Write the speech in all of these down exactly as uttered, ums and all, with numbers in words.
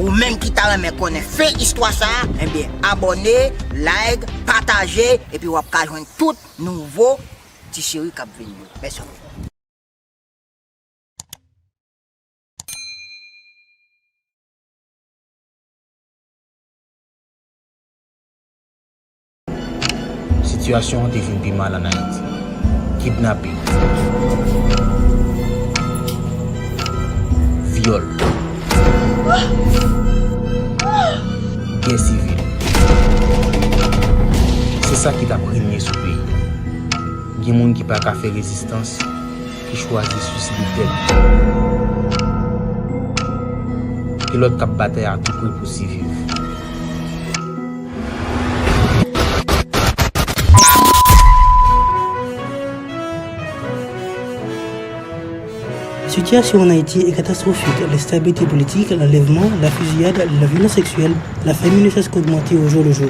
Ou menm ki ta renmen konnen fen istwa sa a, ebyen, abòne, like, pataje, epi w ap ka jwenn tout nouvo ti seri k ap vini yo. Mèsi anpil. Sitiyasyon an te vin pi mal ann Ayiti. Kidnaping, vyòl, gè sivil. Se sa ki t ap renye sou peyi. Gen moun ki pa ka fè rezistans, ki chwazi swiside tèt. Gen lòt k ap batay a tou pri pou siviv. Situation en Haïti est catastrophique. L'instabilité politique, l'enlèvement, la fusillade, la violence sexuelle, la famine ne cesse qu'augmenter au jour le jour.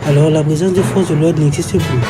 Alors, la présence des forces de l'ordre n'existe plus.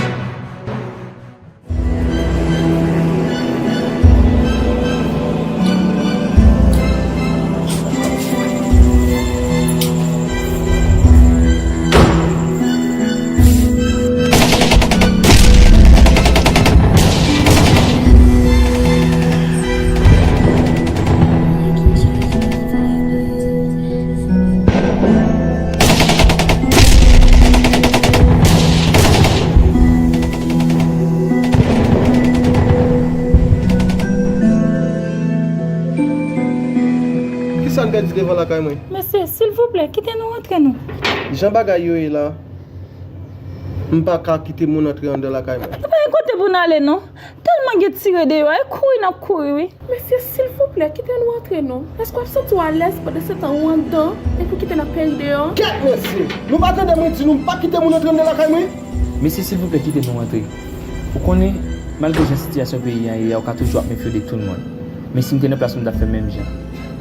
Kisa n pèdi devan lakay mwen? Mesye, silvouplè, kite nou rantre non. Jan bagay yo ye la, m pa ka kite moun antre anndan lakay mwen. Nou pa gen kote pou n ale non. Tèlman gen tire deyò a, e kouri n ap kouri wi. Mesye, silvouplè, kite nou antre non. Èske w ap santi w alèz pandan se tan ou anndan epi w kite n ap peri deyò? Kèt mesye! Nou pa tande mwen di nou m pa kite moun antre anndan lakay mwen? Mesye, silvouplè, kite nou antre. Ou konnen, malgre jan sitiyasyon peyi a ye a, ou ka toujou ap mefye w de tout moun. Men si m te nan plas ou, m t ap fè menm jan.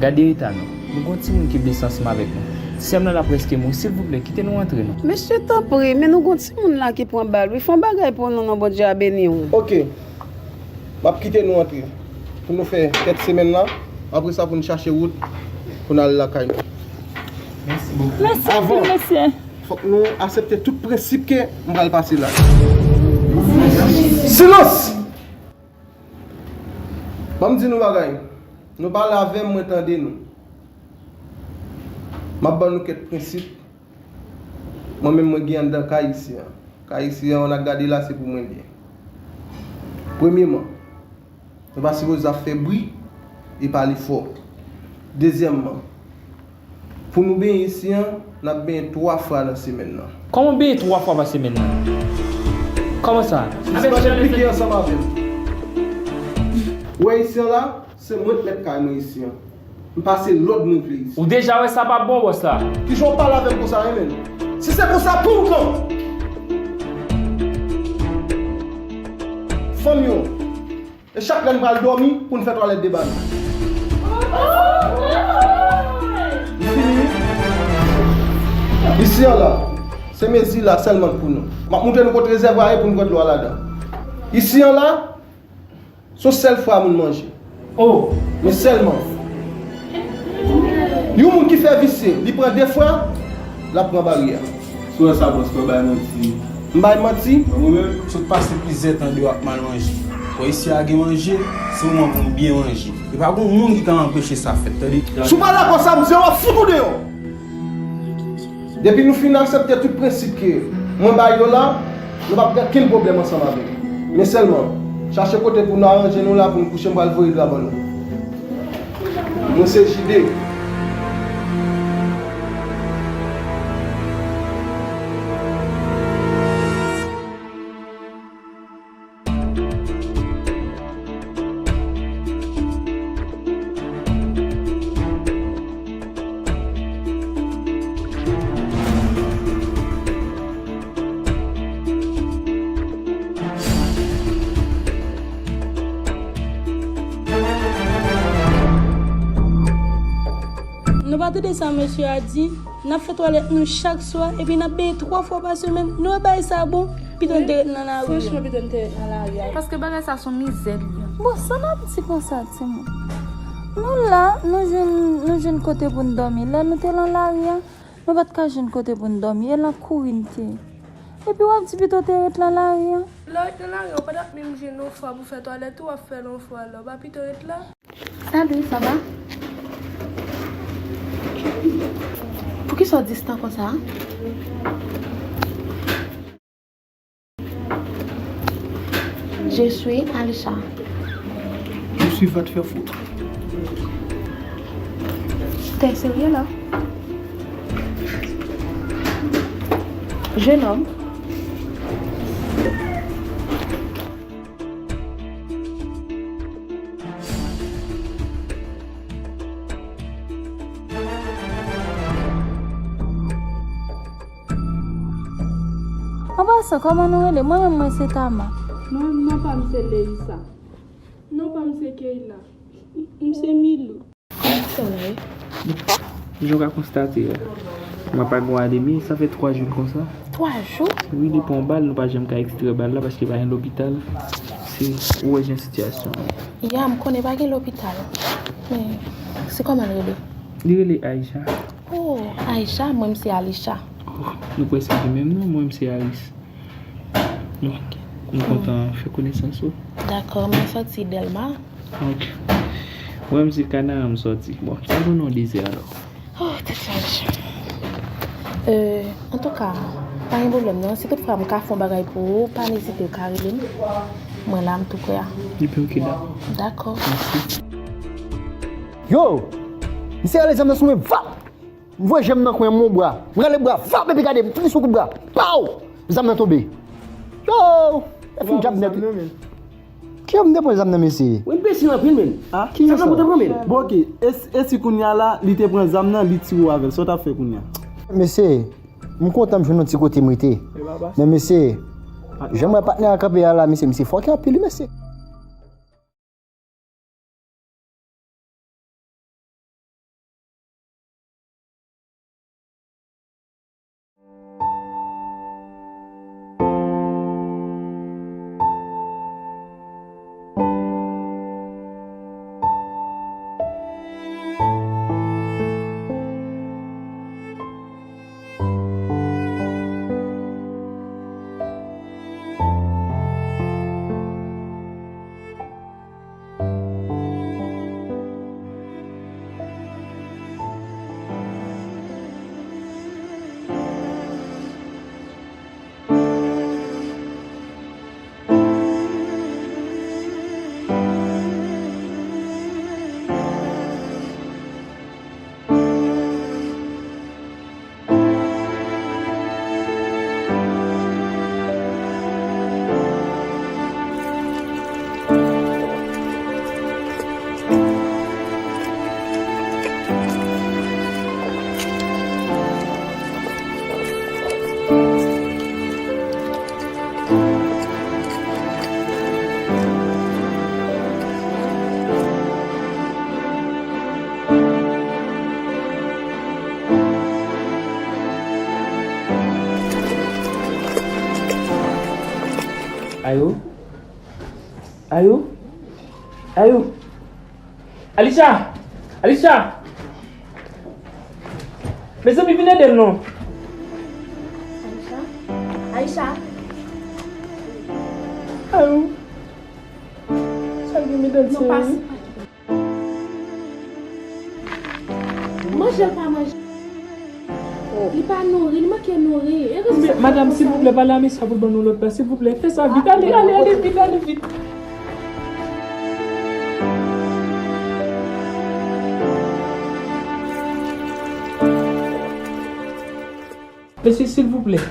Gade eta nou. Nou gon timoun ki blese ansanm avèk nou. Ti sè m nan la prèske mouri. Silvouplè, kite nou antre non. Mesye, tanpri, men nou gon timoun la ki pran bal wi. Fè yon bagay pou nou non, Bondye a beni w. Oke. M ap kite nou antre pou nou fè fèt semèn la. Apre sa, pou nou chache wout pou n al lakay nou. Mèsi bokou. Mèsi anpil, mesye. Fòk nou aksepte tout prensip ke m pral pase la. Silans! Ban m di nou bagay. Nou pale avè m, mwen tande nou. M ap ban nou kèk prensip. Mwen menm, mwen gen anndan kay isi an. Kay isi an, w ap gade la, se pou mwen li ye. Premyeman, nou pa sipoze ap fè bri e pale fò. Dezyèmman, pou nou benyen isi an, n ap benyen twa fwa nan semèn nan. Kòman benyen twa fwa pa semèn nan? Kòman sa? Sispann enplike ansanm avè m. Ou wè isi an la? Se mwen k mèt kay mwen isi an. M pase lòd mwen vle isi. Ou deja wè sa p ap bon, bòs la. Kijan w pale avè m konsa, wi, menn? Si se konsa, pran yon kan! Fanm yo, e chak lè n pral dòmi, pou n fè twalèt de baz. M fini, wi. Isi an la, se mezi la sèlman k pou nou. M ap montre nou kote rezèvwa ye pou n pran dlo a ladan. Isi an la, se yon sèl fwa moun manje. Oh! Men sèlman. Yon moun ki fè visye, li pran de fwa, l ap pran baryè. Si w wè sa, bòs, pa bay manti. M bay manti? Mwen menm, sot pase plizyè tan deyò ap mal manje. Bon, isi a gen manje, se moman pou m byen manje. E pa gon moun ki ka anpeche sa fèt, tande? Si w pa dakò sa m di a, w ap fout ou deyò. Depi nou fin aksepte tout prensip ke mwen bay yo la, nou p ap gen okenn pwoblèm ansanm avè m. Men sèlman, chache kote pou nou aranje nou la pou n kouche, m pral voye dra ban nou. Mwen se Jide. Nou pa tande sa mesye a di? N ap fè twalèt nou chak swa, epi n ap benyen twa fwa pa semèn. Nou wè bagay sa bon? Pito n te ret nan lari a. Franchman, pito n te ret nan lari a. Paske bagay sa se yon mizè li ye. Bon, sa n ap di konsa, timoun? Nou la, nou jwenn, nou jwenn kote pou n dòmi. Lè nou te lan lari a, nou pa t ka jwenn kote pou n dòmi. E lan kouri n te ye. Epi w ap di pito te ret lan lari a. Lè w ret lan lari a, ou pa t ap menm jwenn yon fwa pou fè twalèt ou, w ap fè l yon fwa la. Ou pa pito ret la? Salut, ça va? Poukisa w distan konsa? Je suis Alisha. Je suis va te faire foutre. T'es sérieux là? Jeune homme. An pasan, kòman nou rele? Mwen menm, mwen se Tama. Non, non pa m se Leisa. Non pa m se Keila. M, m se Milou. Kòman w ye? Jan w ka konstate a, mwen pa gen wademi, sa fè twa jou l konsa. Twa jou? Wi, depi yon bal, nou pa janm ka ekstrè bal la paske pa gen lopital. Se, ou wè jan sitiyasyon an ye. Ya, m konnen pa gen lopital. Men, se kòman l rele? Li rele Aisha. Oh, Aisha, mwen m se Alisha. Oh, nou prèske gen menm non, mwen m se Aris. Nou, nou kontan fè konesans ou. Dakò, mwen sòti Dèlma. Ok. Mwen menm se Kanaran m sòti. Bon, sa pou non dezè alò. Oh, tèt chaje. Euh, antouka, pa gen pwoblèm non. Si toutfwa m ka fè yon bagay pou ou, pa ezite, ou ka rele m. Mwen la, m tou prè a. Epi ok, dakò. Dakò. Mèsi. Yo! Misye rale zam nan sou mwen, vap! M voye je m nan kwen m, yon bra. M rale bra, vap, epi gade, m fini sou kout bra. Paw! Zam nan tonbe. Yo! E fin djab nèt. Kiyè m te pran zam nan, mesye? Ou enbesil anpil, menn. Kiyès sa? Sa pran, menn. Bon, ok. E, e si kounye a la, li te pran zam nan, li tire w avè l, sa w t ap fè kounye a? Mesye, m kontan m jwenn yon ti kote m rete. Men mesye, jan m wè patnè a kanpe a la, mesye, misye fòkè anpil, wi, mesye. Ayo? Ayo? Ayo? Alisha! Alisha! Mezanmi, vin ede m non. Aisha? Aisha? Ayo. Sa l gen medam serye? Manje l pa manje. Li pa nouri, li manke nouri. Erezman. Madanm, silvouplè, pale a mesye a pou l ban nou lòt plas, silvouplè. Fè sa vit. Ale, ale, ale vit, ale vit. Mesye, silvouplè,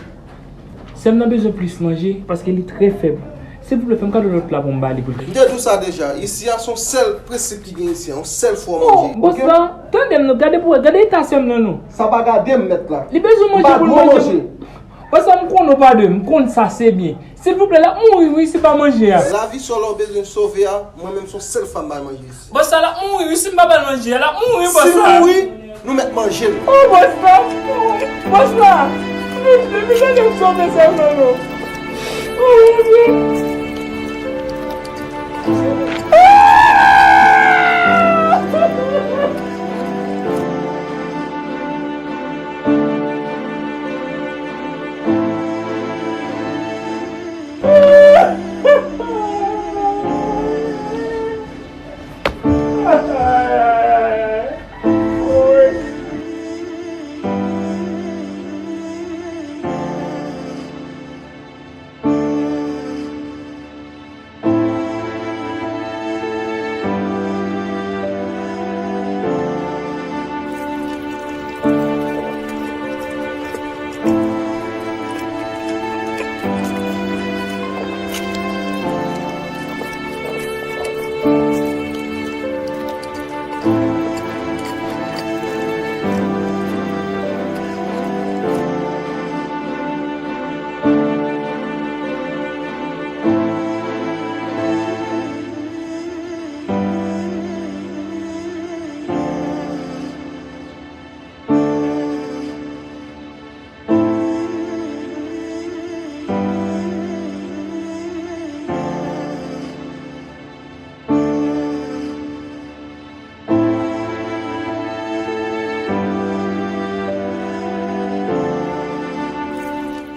sè m nan bezwen plis manje paske li trè fèb. Silvouplè, fè m kado lòt pla pou m ba li pou l. M te di w sa deja, isi a se yon sèl prensip ki gen isi a, yon sèl fwa manje. Oh, bòs la, tande m non, gade pou wè, gade eta sè m nan non. Sa pa gade m, mèt la. Li bezwen manje pou l manje. Bòs la, m konnen w pa de, m konn sa, se byen. Silvouplè, l ap mouri wi si l pa manje a. Lavi Solo bezwen sove a, mwen menm se yon sèl fwa m bay manje isi. Bòs la, l ap mouri wi si m pa ba l manje a, l ap mouri bòs la. Si l mouri, nou mèt manje l. Oh, bòs la, bòs la, silvouplè, gade m sove sèlman non. Oh, mon Dieu.